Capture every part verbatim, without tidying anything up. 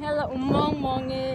Hello, um mong mong e.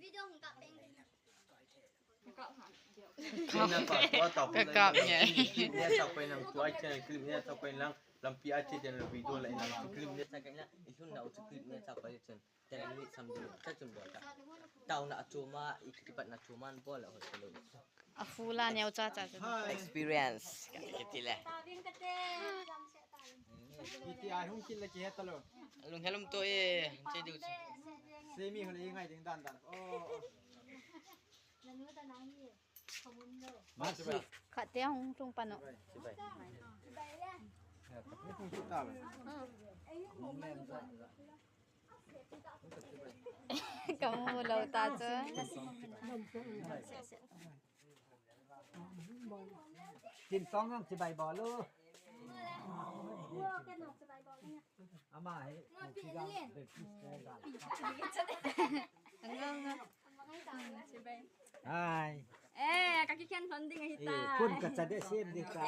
Video hung kap peng. Ka kap nge. Lampi a che den video la ina clip ne sa kaina. Isun na uchu clip ne sa pa chun. Ten minutes sam ding, ka chun bol ta. Tauna achuma, ikitipat na chuman bol a hotel. A fula neo cha cha cha. Experience. Kiti le. Iti a hung kin la ki hetalo. Lung helum to e, che diu. Semi hole ngai ding dan dan. Oh. Masi. Khat te hung tung pano. Sibai. Sibai. Ni hung kita ba. Kamu lo ta chu. Tin song ang chibai bol lo. Ama he. Hi. Eh, ka kikhen lhon ding ahi ta. Eh, kun ka cha de sem de ta.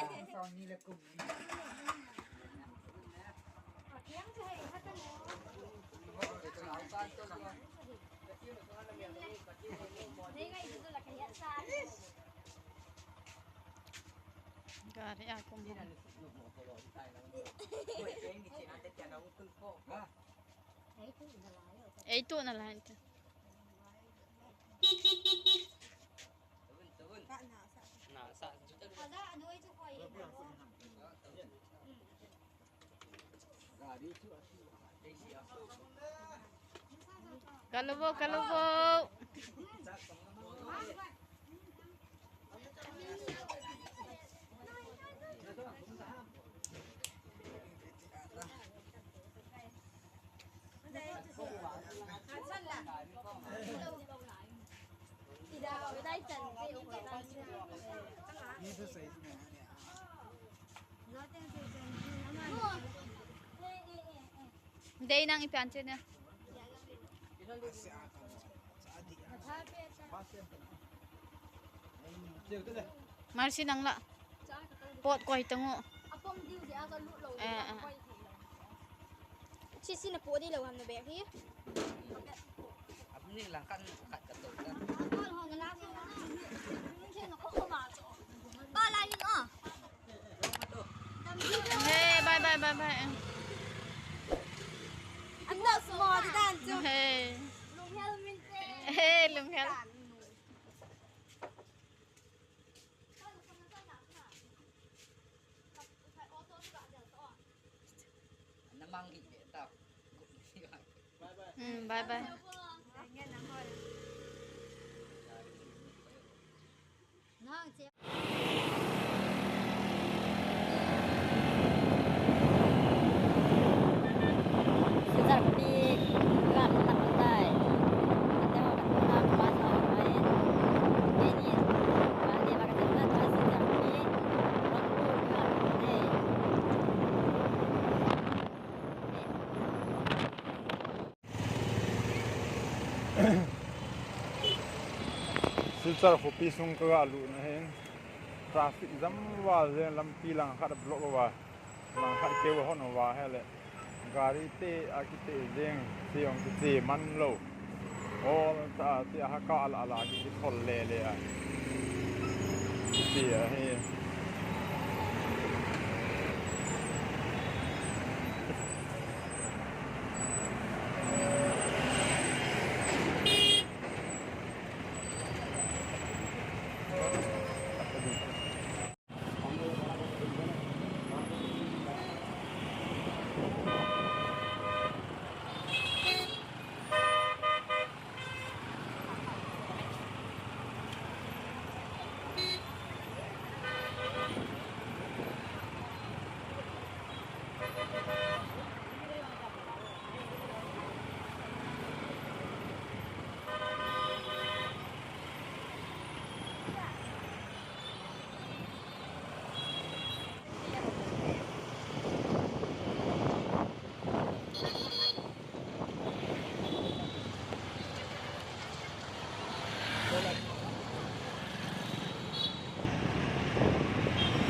Gari a kum. Ei tu na lai ta. Kalubo, kalubo. Dei nang ipi an che ne. Marsi nang la. Pot koi tango. Eh, eh. Sisi na pot di lo ham na bek hi. Apni lang kan kat kat to kan. Ba la hin o. Hey, bye, bye, bye, bye. Ang lakas mo, di dan, Jun. Hey. Lunghel min te. Hey, lunghel. Namang hi ta. Hmm, bye, bye. Silchar khopi sung ka ga lut na hin traffic jam val jeng, lampi langkhat block uva, langkhat keu hon uva, hele gari te a kite jeng, che ong kiche man lou. Ol ta te a ha ka ala ala kithol le le a. Kiti ahi.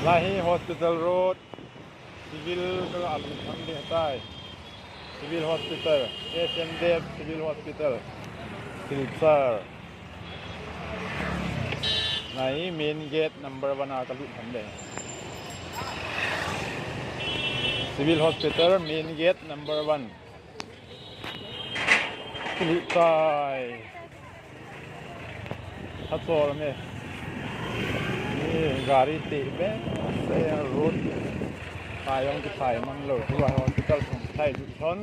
Tahi Hospital Road, Civil ka alu tham ding tai. Civil Hospital, S M D F Civil Hospital, Silchar. Nahi main gate number one a ka lut tham ding. Civil Hospital main gate number one. Lut tai. Hachol me. Ni gari te be. Se road. Tayong ki tai mang lo. Tua hospital sung tai lut thon.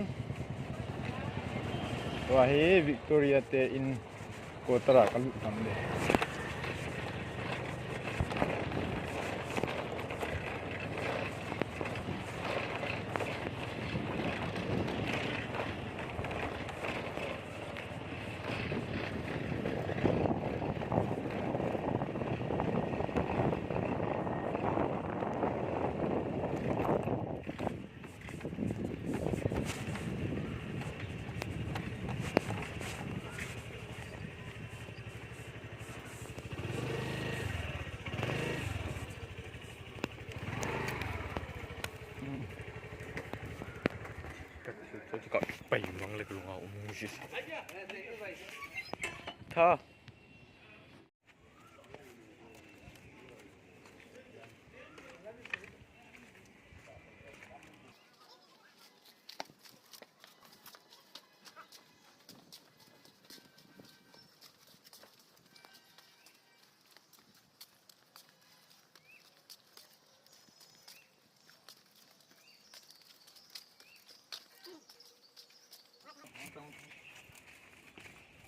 Tua hi Victoria te in quarter a ka lut tham ding. Ka pai mang le ka lunga um si. Tha.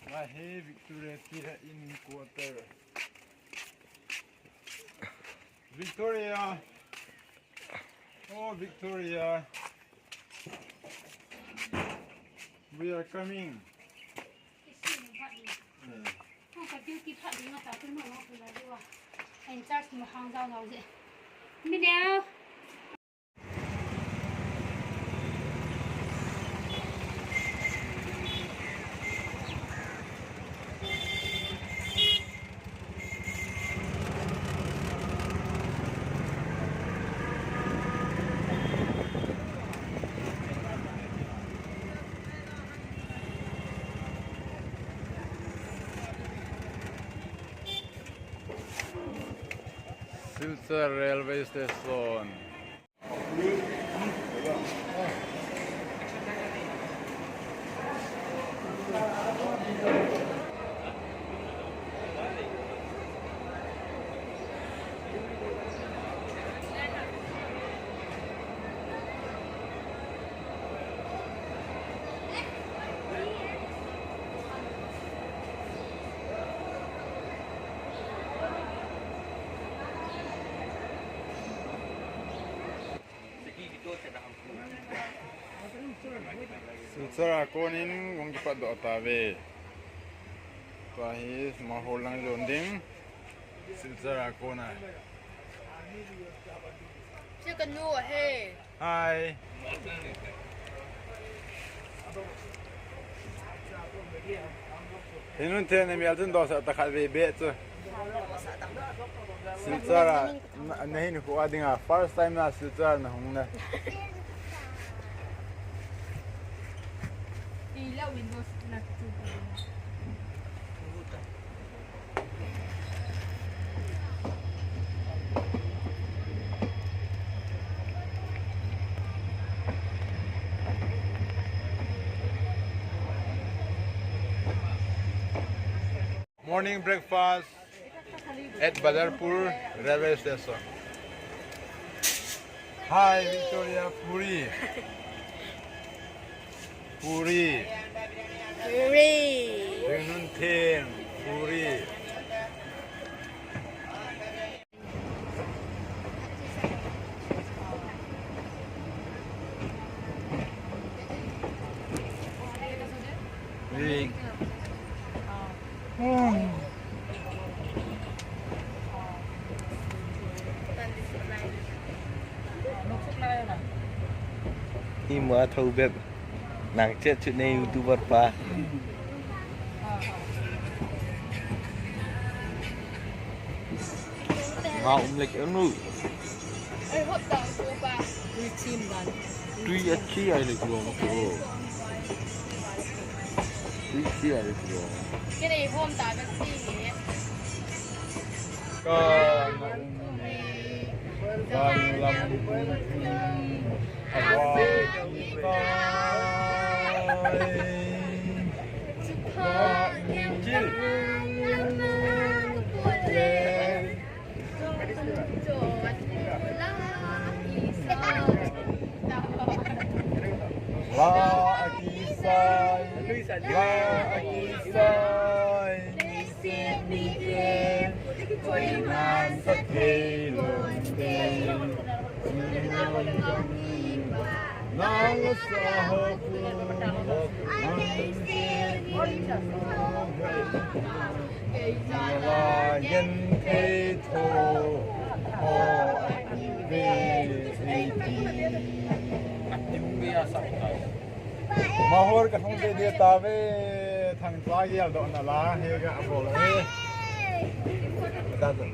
Tua hi Victoria te in quarter. Victoria. Oh, Victoria. We are coming. Ka duty phat ding ata tu ma ma ku la diwa. In charge mo hang jao jao je. Mi neo. Silchar Railway Station. Silchar a konin hung kipat doh tave. Tua hi mahol lang jon ding. Silchar a kona. Chu ka nu ahi. Hi. Hinun the ne mial chun dosa ta khat ve be chu. Silchar a na, na hin khu a dinga first time na Silchar na hung na. Morning breakfast at Badarpur railway station. Hi, Victoria, puri. Puri. Puri. Rinun them, puri. Hey. Hmm. Ima thou bep. Nang chet chut nei YouTuber pa. Nga um lek enu. Tui a chi ai le kilo ma ko. Tui chi ai le kilo. Kene hom ta ka chi ni. Ka na um ni. Zan lam bu ni. A ba ni ka. Chil. La a kisai, la a kisai. Koiman sa thei lou te. Nang sa ho ku. Nang sa ho ku. Nang sa ho ku. Nang sa ho ku. Mahor ka hung de de ta ve, thang tla gel do na la, he ga bol he. Ta do.